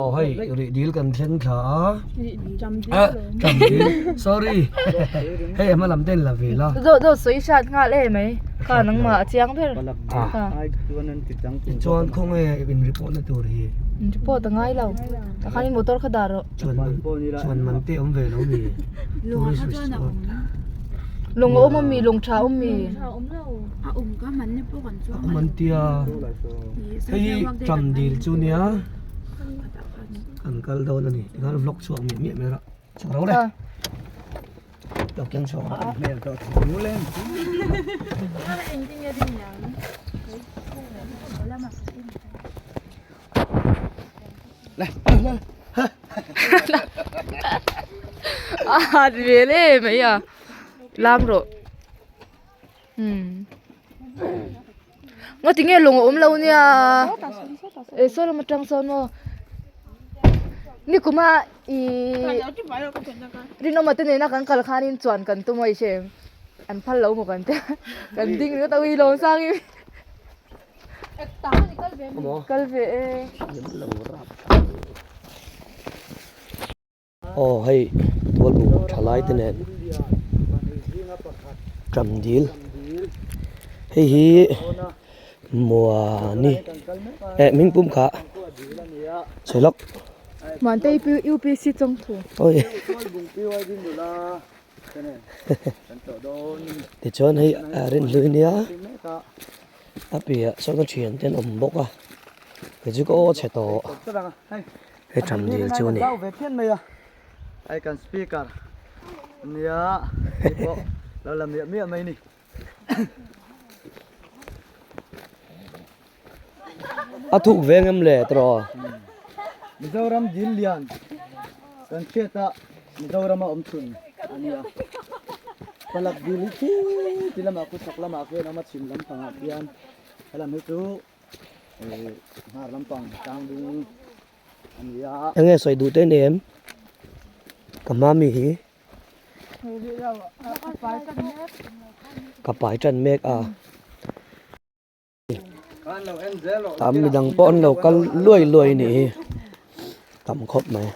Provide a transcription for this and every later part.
Aw hei rih dil kan thleng thla a ah ṭam dil sorry hei a hma lam te in la ve la. Dawh dawh sawi hrat nghal em mai kha nangmah a chiang ber kha. Tichuan khawnge in report na tur hi. In report a ngai lo tah khanin motor kha dah rawh. Chuan man chuan man te awm ve lo mi tourist resort. Lawng a awm ami lawng tha a awm mi. A awm an tia hei hi ṭam dil chu nia. An kal dawn a ni tikhan vlog chhuak miah miah mai rawh chhuak ro le lo keng chhuak rawh hmel tawh thul em le le a hat vel em mai a lam rawh Nga tinge lawng a awm lo nia eh saw lam atang sawn maw nikuma ihh rinawma te nena kan kal khanin chuan kan tum a i hre em an phal lo maw kan tia kan ding ringawt a ui lawng sang in kal ve e. Aw hei tualbung thalai te nen ṭam dil hei hi muani eh hming pum kha chhe lawk. Muantei UPC chawngthu. Awi tichuan hei a rinhlui nia a piah sawn a thian te an awm bawk a kei chu ka aw chhe tawh. He ṭam dil chu a ni. Hei kan speaker nia hei pawh lo la miah miah mai ni. A thuk veng em le tawh. Mizoram dil lian kan hriat a Mizoram a awm chhun a nia. Palak dil hi khi ti lamah khu chhak lamah khian a awm a chhim lampangah khian helam hi chu Hmar lampang tlang ding a ni a. Enge sawi duh te ni em? Ka hma mi hi. Ka pai tan mek a. Tam midang pawh an lo kal luai luai a nih hi. Tam khawp mai.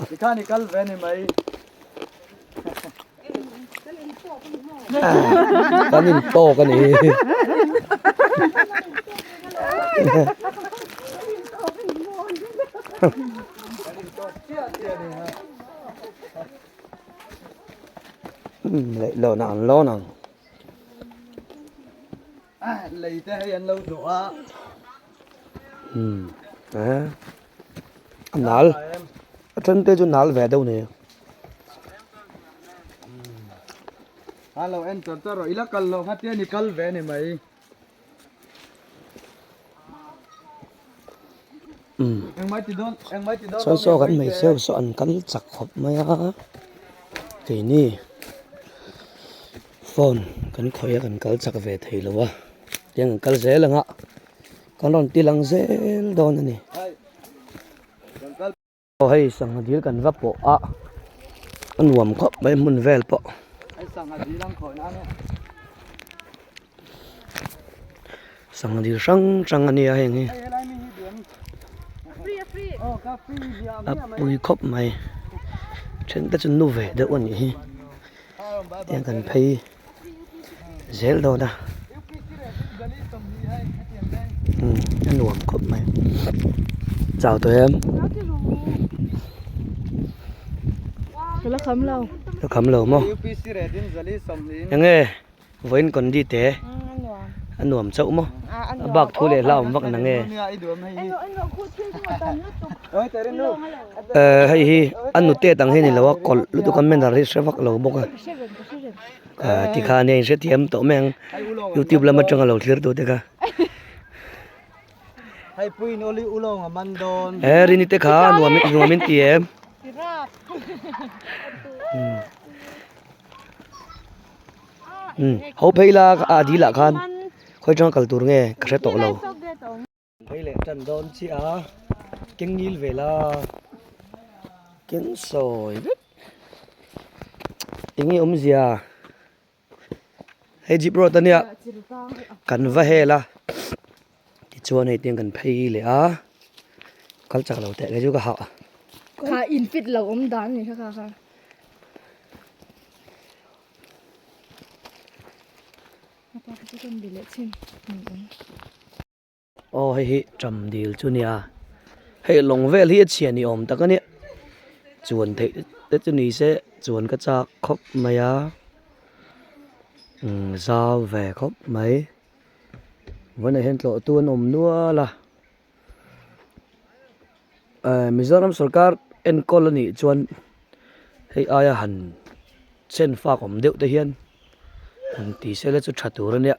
Tikhan i kal ve ni mai. Kan in tawk a ni. Leh lawn ang lawn ang. Lei te hei an lo dawh a. A nal a then te chu nal ve deuh ni. A lo en char char rawh i la kal loh kha tian i kal ve ni mai. Engmai ti dawn engmai ti dawn Saw saw kan hmeichhe ho saw an kal chak khawp mai a keini phone kan khawih a kan kal chak ve thei lo a tiang an kal zel ang a kan rawn ti lang zel dawn a ni. Aw hei sangha dil kan va pawh a a nuam khawp mai hmun vel pawh. Sangha dil hrang hrang a nia heng hi a pui khawp mai then te chu nu ve deuh a nih hi tiang kan phei zel dawn a umm a nuam khawp mai chau tawh em la kham lo la kham lo maw eng nge vawiin kawn di te a nuam chauh maw a bak thu leh hla awm vak na nge eh hei hi a nute dang hi a ni lo a kawlh lutuk a manner hi hre vak lo bawk a. Ah tikhan hei hrethiam tawh mai ang youtube lam atanga lo thlir tu te kha he rini te kha nuam nuam in ti em ho phei la a dil ah khan khawi atanga kal tur nge ka hre tawh lo. Phei leh tan dawn chiah a keng ngil ve la keng sawi vek eng nge awmzia hei jeep road ania kan va hel a tichuan hei tiang kan phei leh a. Kal chak lo teh kei chu ka hah. Kha in fit lo awm dan ni kha kha kha. Apa ka chu kan bi leh chin ni awm. Aw hei hi ṭam dil chu nia hei lawng vel hi a chhia ni awm tak a nia chuan theih te chu ni se chuan ka chak khawp mai a umm zau ve khawp mai vawiinah hian tlawh tu an awm nual a eh Mizoram sorkar enkawl a nih chuan hei aia han chen fak awm deuh te hian han ti sela chu tha tur a nia.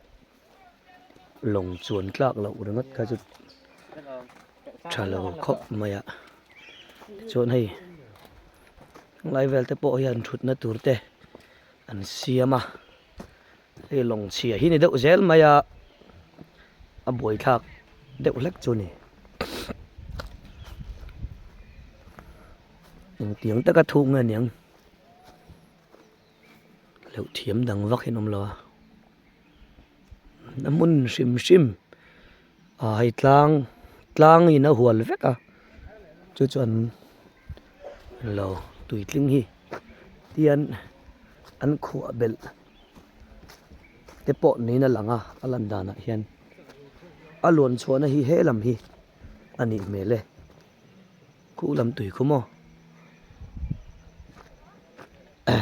Lawng chuan tlak loh ringawt kha chu tha lo khawp mai a tichuan hei helai vel te pawh hian thutna tur te an siam a hei lawng chhia hi ni deuh zel mai a a buaithlak deuh hlek chu a ni engtiang taka thuk nge niang. Loh thiam dang vak hi an awm lo a a hmun hrim hrim ah hei tlang tlang in a hual vek a chu chuan lo tui tling hi tian an khuah belh te pawh niin a lang a a lan danah hian a luan chhuahna hi he lam hi a nih hmel e. Khu lam tui khu maw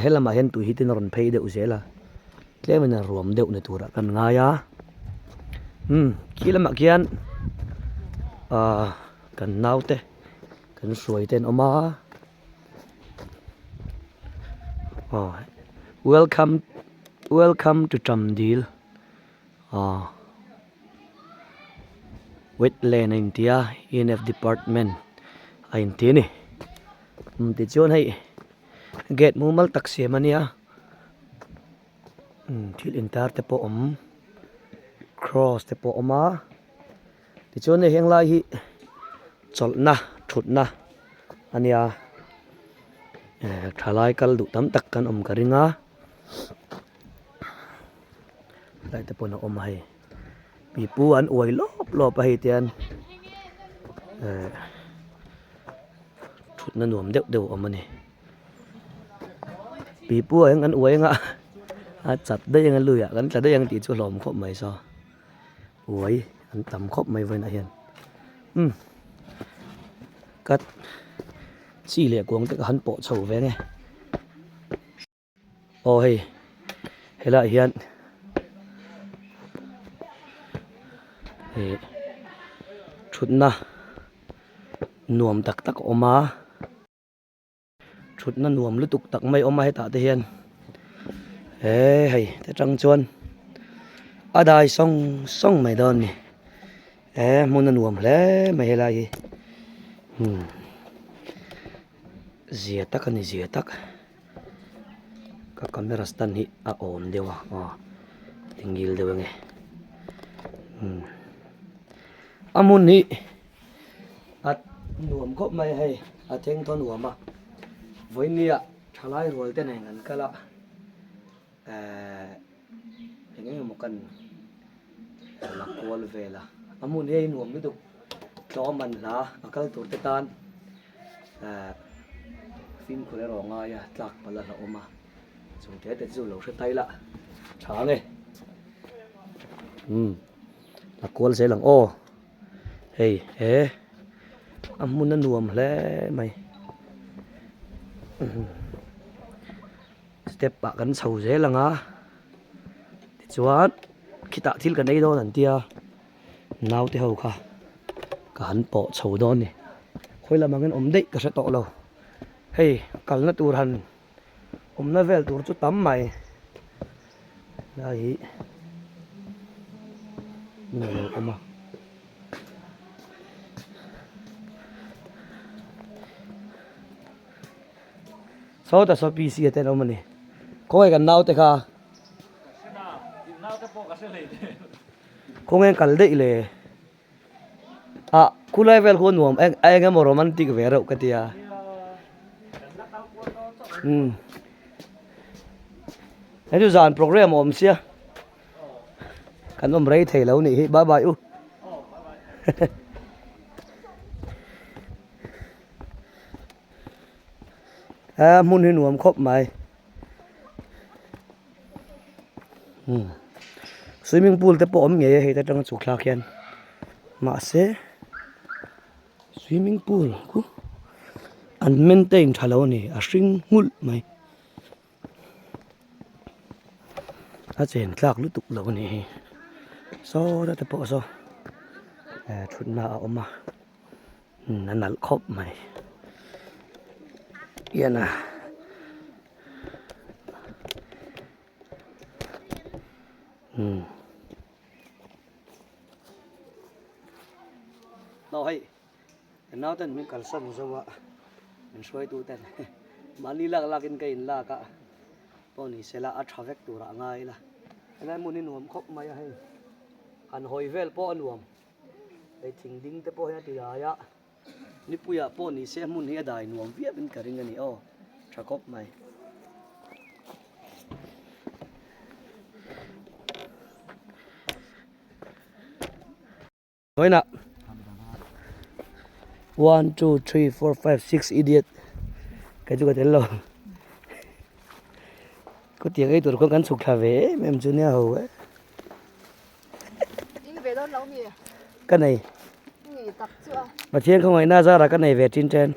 he lamah hian tui hi tin a rawn phei deuh zel a tlem in a ruam deuh ni turah kan ngai a umm khi lamah khian ahh kan naute kan hruai te an awm a aw welcome welcome to Chamdil aw. Wetland a inti a ENF department a inti a ni umm tichuan hei gate mumal tak siam a nia umm thil intar te pawh awm cross te pawh awm a tichuan hei henglai hi chawlhna thutna a nia eh thalai kal duh tam tak kan awm ka ring a. Helai te pawn a awm a hei pipu an uai lawp lawp a hei tian eh thutna nuam deuh deuh a awm a ni pipu ah hian kan uai anga a chat daih anga lui ah kan tla daih ang tih chu a hlawm khawp mai saw uai an tam khawp mai vawiinah hian umm ka chi leh kuang te ka han pawh chho ve nge. Aw hei helaiah hian ih thutna nuam tak tak a awm a thutna nuam lutuk tak mai a awm a hetah te hian he hei te tang chuan a dai sawng sawng mai dawn a ni he hmun a nuam hle mai helai hi umm zia tak a ni zia tak. Ka camera stand hi a awm deuh a aw tingil deuh ange umm a hmun hi a nuam khawp mai a hei a thleng thaw nuam a vawinia thalai rual te nen an kal a ehh eng eng emaw kan la kual vel a a hmun hi a nuam lutuk tlawm man hla a kal tur te tan. Ehh fimkhur erawh a ngai a tlak palh a hlauhawm a chung te te chu lo hre tai la tha nge umm a kual zel ang aw hei he a hmun a nuam hle mai step ah kan chho zel ang a tichuan khitah thil kan ei dawn an tia. Naute ho kha ka han pawh chho dawn ni khawi lam angin awm daih ka hre tawh lo hei kalna tur han awmna vel tur chu tam mai lai hi hmun a lo awm a. Sawta saw PC a te an awm a ni khawnge kan naute kha. Khawnge kal daih le ah khulai vel khu a nuam eng a eng emaw romantic ve reuh ka tia umm hei chu zan program a awm sia kan awm rei thei lo nih hi bye bye u. A hmun hi nuam khawp mai. Umm swimming pool te pawh awm ngei a hei te atanga chhuk thlak hian mahse swimming pool khu an maintain tha lo a ni a hring nghulh mai a chen tlak lutuk lo a nih hi saw te pawh saw eh thutna a awm a. A nalh khawp mai hian a umm aw hei ka nau ten min kalsan zo a min hruaitu ten mahni lak lak in ka in lak a pawh ni se la a tha vek tur ah a ngai ila helai hmun hi nuam khawp mai a hei han hawi vel pawh a nuam. Hei thing ding te pawh hi a ti dai a, nipuiah pawh ni se hmun hi a dai nuam viau in ka ring a ni aw, tha khawp mai. Vawiinah 1 2 3 4 5 6 idiot kei chu ka tel lo khutiang ei tur khawn kan chhuk thla ve em em chu nia ho e. Ka nei. Pathian khawngaihna zarah ka nei ve tin ten.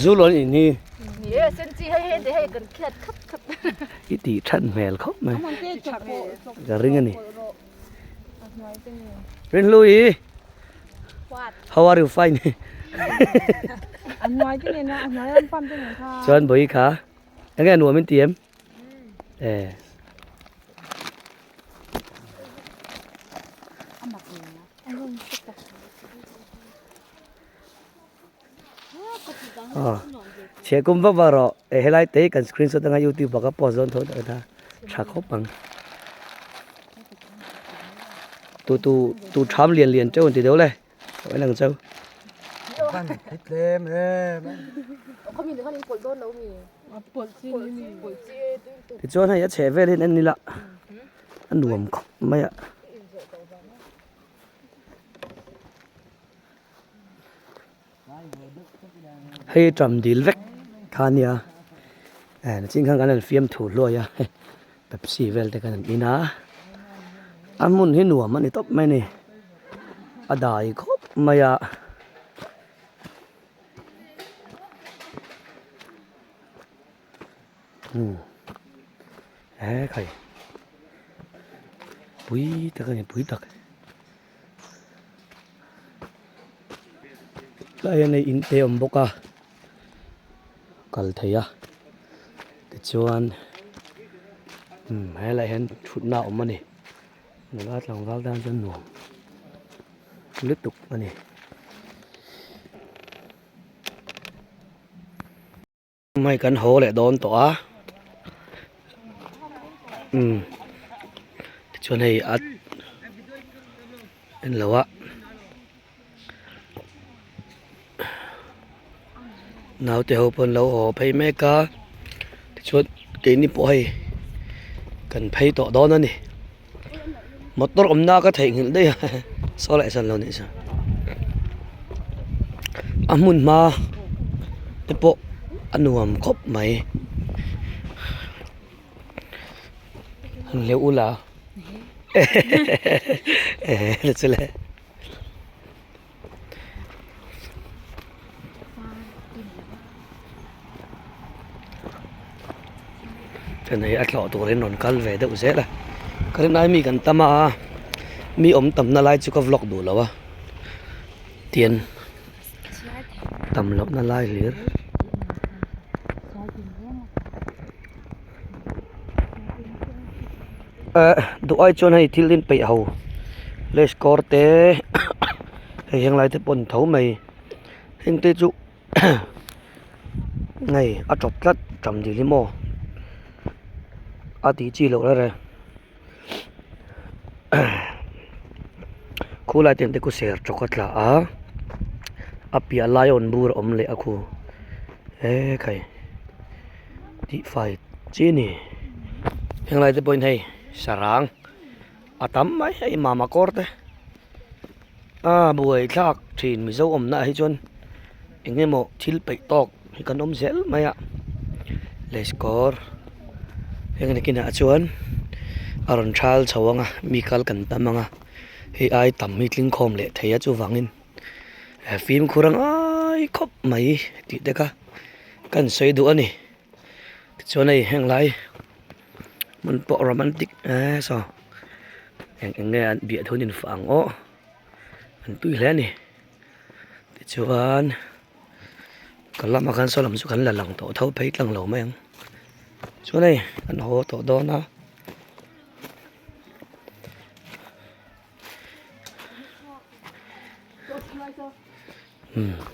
Zu lawn in hi. I tih that hmel khawp mai. Ka ring a ni. Rinhlui how are you fine chuan bawi kha enge a nuam in ti em eh chhiah kum vak vak rawh eh helai te hi kan screenshot anga youtube ah ka post dawn tho tak a tha khawp ang tu tu tu tham lian lian teuh an ti deuh le a lang chau tichuan hei a chheh vel hian en ila a nuam khawp mai a. Hei ṭam dil vek kha ania eh nichin khan kan han fiam thu hluai a pepsi vel te khan an in a a hmun hi nuam a ni tawp mai a ni a dai khawp mai a. He khai pui tak a ni pui tak. Tlai hian hei in te a awm bawk a kal theih a tichuan umm helaiah hian thutna a awm a ni nula tlangval tan chuan nuam lutuk a ni. Hei kan haw leh dawn tawh a umm tichuan hei a en lo a naute ho pawh an lo haw phei mek a tichuan keini pawh hei kan phei tawh dawn a ni motor awmna ka theihnghilh daih a saw leh san lo nih chu a hmun hma te pawh a nuam khawp mai han hleuh ula eh chu le. Chuan hei a tlawh turin rawn kal ve deuh zel a ka rinai mi kan tam a mi awm tamna lai chu ka vlog duh lo a tian tam lohna lai hlir. Eh duh ai chuan hei thil in peih ho lace kawr te hei heng lai te pawh a ni tho mai heng te chu hei a tawp tlat tam dil hi maw a tih chi loh reng reng khulai te khu ser tawk a tla a a piah lai a rawn bur a awm leh a khu he khai tihfai chi a ni. Henglai te pawhin hei sarang a tam mai hei mama kawr te a buai thlak thin mizo awmna ah hi chuan eng emaw thil peih tawk hi kan awm zel mai a leskawr heng nakinah chuan a rawn thal chho ang a mi kal kan tam ang a hei ai tam hi tling khawm leh thei a chuvangin fimkhur a ngai khawp mai tih te kha kan sawi duh a ni. Tichuan hei heng lai hmun pawh romantic eee saw eng eng nge an biah thun in fah ang aw an tui hle a ni tichuan ka lamah khan saw lam chu kan la lang tawh tho phei tlang lo mai ang chuan hei an haw tawh dawn a. Umm.